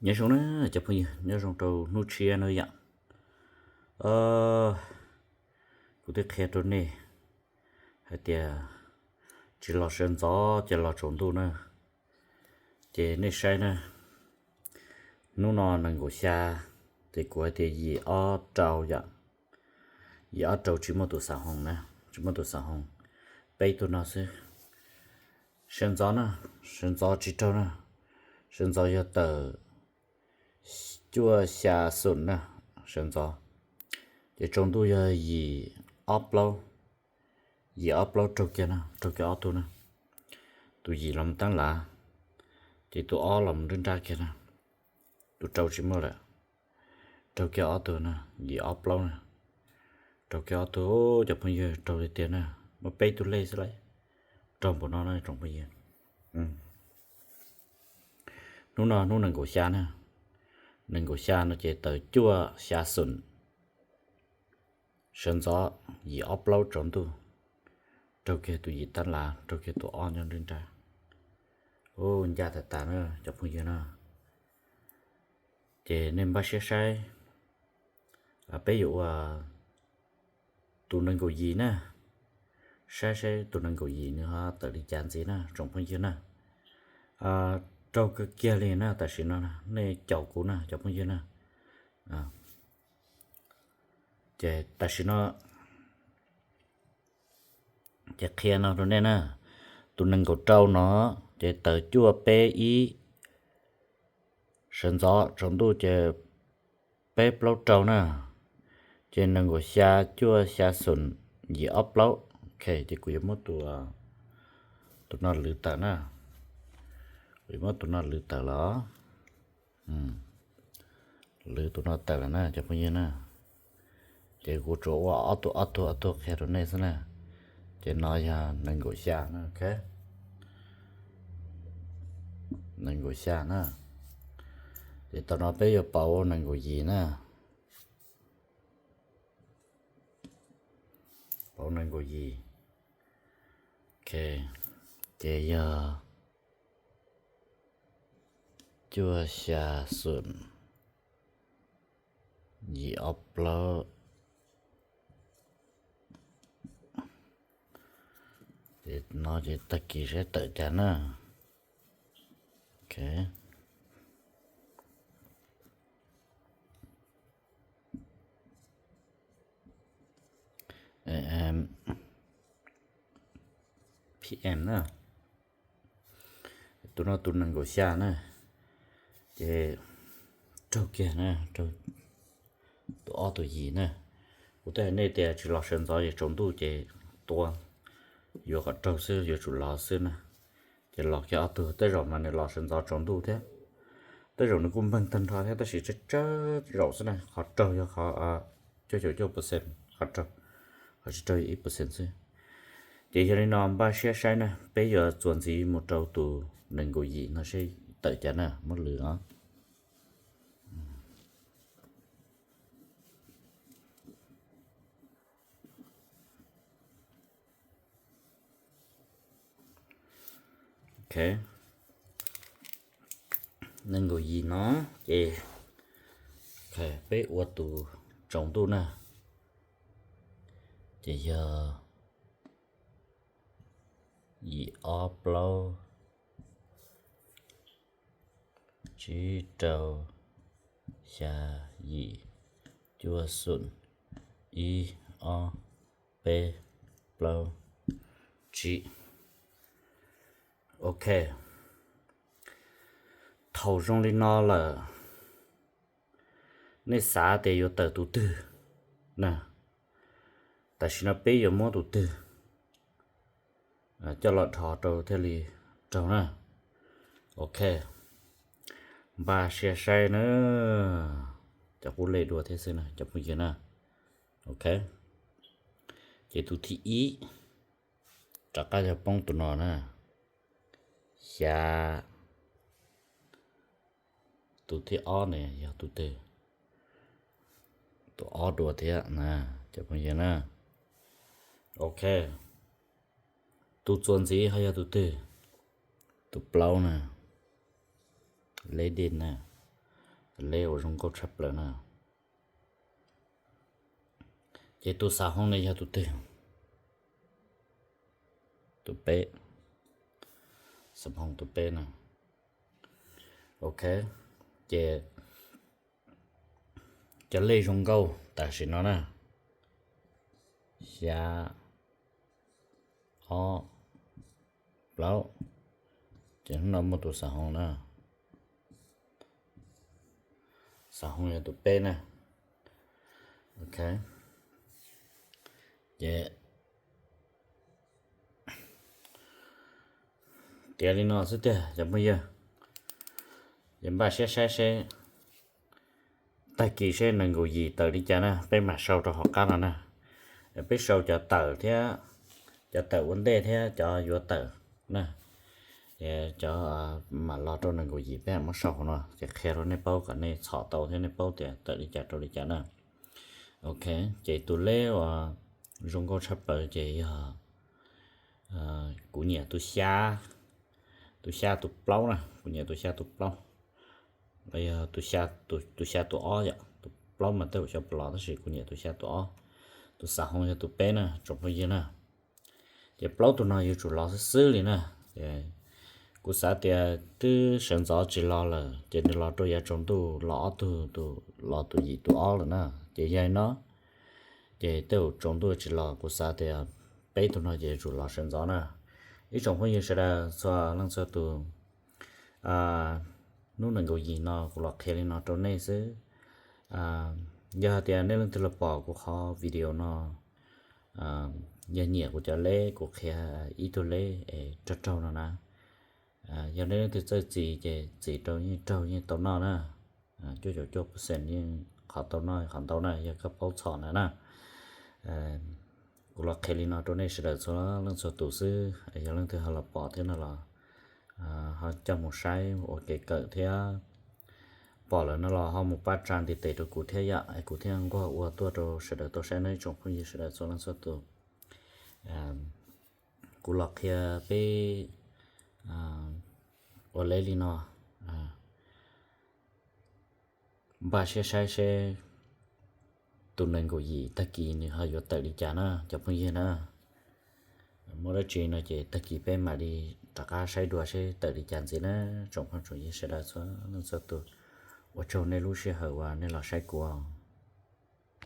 Nyob zoo na cov phooj ywg, nyob zoo rau hnub tshiab na yom. Kuv twb qhia rau nej hais tias tsis los sawv ntxov ces los tsaus ntuj na. Ces nej saib na, hnub no nees nkaum xya, ces kuv hais tias yim ob rau yom, yim ob rau tsis muaj tus xav hoos na, tsis muaj tus xav hoos, peb tug no xwb. Sawv ntxov na, sawv ntxov tsis raug na, sawv ntxov yog tawm cuaj xya xoom na, sawv ntxov. Ces tsaus ntuj yog yim ob plaub, yim ob plaub raug kiag na, raug kiag ob tug na. Tus yim los mus tab lav, ces tus ob los mus nruab nrab kiag na, tus rau tsis muaj lawm. Raug kiag ob tug na, yim ob plaub na, raug kiag ob tug, cov phooj ywg, raug tiag tiag na, muaj peb tug lej xwb lauj, raug npaum no na tsoom phooj ywg. Hnub no hnub nees nkaum xya na, nees nkaum xya no ces tawm cuaj xya xoom, sawv ntxov yim ob plaub tsaus ntuj, raug kiag tus yim tab lav, raug kiag tus ob nyob nruab nrab. Ncaj tas tas na cov phooj ywg na. Ces nej npaj siab saib, peb yuav ua tus nees nkaum yim na, saib saib tus nees nkaum yim nws ho tawm li cas ntxiv na tsoom phooj ywg na. Raug kawg kiag li na tam sim no, nej caum kuv na cov phooj ywg na. Ces tam sim no ces qhia no rau nej na, tus nees nkaum rau no ces tawm cuaj peb ib, sawv ntxov tsaus ntuj ces peb plaub rau na, ces nees nkaum xya cuaj xya xoom yim ob plaub. Ok, ces kuv yuav muab tus no lwv tawm na, kuv yuav muab tus no lwv tawm los, lwv tus no tawm lawm na cov phooj ywg na. Ces kuv tsuas ua ob tug ob tug ob tug qhia rau nej xwb na. Ces no yog nees nkaum xya na, ok, nees nkaum xya na. Ces tam no peb yuav pauv nees nkaum yim na, pauv nees nkaum yim. Ok, ces yog cuaj xya xoom yim ob plaub. Ces no ces tag kis saib tawm cas na. Ok, P M na. Tus no tus nees nkaum xya na, ces raug kiag na, raug tus ob tus yim na. Kuv twb hais nej tias tsis los sawv ntxov ces tsaus ntuj ces tua, yuav kom raug xwb, yuav tsum los xwb na. Ces los kiag ob tug, tej zaum mas nws los sawv ntxov tsaus ntuj thiab, tej zaum nws kuj npeeg tag nrho thiab, tab sis tsawg tsawg zaum xwb na, qhov raug yog qhov cuaj caum cuaj percent qhov raug, qhov tsis raug yog ib percent xwb. Ces yog li no npaj siab saib na, peb yuav txuas ntxiv mus rau tus nees nkaum yim no seb tawm cas na, muab lwv os. Ok, nees nkaum yim no ces peb ua tus tsaus ntuj na, ces yog yim ob plaub, tsib rau, xya yim, cuaj xoom, ib ob peb plaub tsib. Ok, thaum zoo li no lawm, nej xav tias yuav tawm tus twg na? Tam sim no peb yuav muab tus twg coj los dhos rau thiaj li raug na. Ok, npaj siab saib na, cov qub lej dua thiab xwb na cov phooj ywg na. Ok, ces tus thib ib rov qab yog poob tus no na, xya. Tus thib ob ne yog tus twg? Tus ob dua thiab na cov phooj ywg na. Ok, tus txuas ntxiv ho yog tus twg? Tus plaub na, lej dej na. Leb uas zoo nkauj tshaj plaws na. Ces tus xav hoo ne yog tus twg? Tus peb. Xav hoo tus peb na. Ok, ces cov lej zoo nkauj tam sim no na, xya, ob, plaub. Ces hnub no muaj tus xav hoo na, xav hoo yog tus peb na. Ok, ces tiav li no xwb tiag cov phooj ywg. Ces npaj siab saib seb tag kis seb nees nkaum yim tawm li cas na, peb mam sau rau hauv qab no na. Peb sau cov tawm thiab, cov tawm ua ntej thiab cov yuav tawm na. Cov mam los rau nees nkaum yim peb mam muab sau hauv no ces qhia rau nej paub kom nej txhom tau thiab nej paub tias tawm li cas rau li cas na. Ok, ces tus leb uas zoo nkauj tshaj plaws ces yog kuv nyiam tus xya, tus xya tus plaub na, kuv nyiam tus xya tus plaub, los yog tus xya tus ob yom, tus plaub mas tej zaum xyov puas los tab sis kuv nyiam tus xya tus ob, tus xav hoo yog tus peb na tsoom phooj ywg na. Ces plaub tug no yuav tsum los xwb xwb li na. Kuv xav tias twb sawv ntxov tsis los lawm ces nws los rau yav tsaus ntuj los ob tug, tus los tus yim tus ob lawm na. Ces yog li no ces tej zaum tsaus ntuj tsis los, kuv xav tias peb tug no ces yuav tsum los sawv ntxov na. Ib tsoom phooj ywg sawv daws txhua leej txhua tus, hnub nees nkaum yim no kuv los qhia li no rau nej xwb. Yog hais tias nej leej twg los pom kuv qhov video no, yog nyiam kuv cov leb kuv qhia ib tug leb es raug raug no na, yog nej leej twg txawj txis ces txis rau yeej raug yeej tau noj na. Cuaj caum cuaj percent yeej qhov tau noj qhov ntau na yog koj paub txhom ntawd na. Kuv los qhia li no rau nej sawv daws txhua leej txhua tus xwb, yog leej twg ho los pom thiab no los ho coj mus saib ua kev kawm thiab. Pom lawm no los ho mus pab tsa ntiv tes rau kuv thiab yom, es kuv thiaj nquag ua tuaj rau sawv daws tau saib na ib tsoom phooj ywg sawv daws txhua leej txhua tus. Kuv los qhia peb ua leb li no. Npaj siab saib seb tus nees nkaum yim tag kis nws ho yuav tawm li cas na cov phooj ywg na. Muaj dab tsi no ces tag kis peb mam li rov qab saib dua seb tawm li cas ntxiv na tsoom phooj tsoom ywg sawv daws txhua leej txhua tus. Ua tsaug nej lub sij hawm uas nej los saib kuv.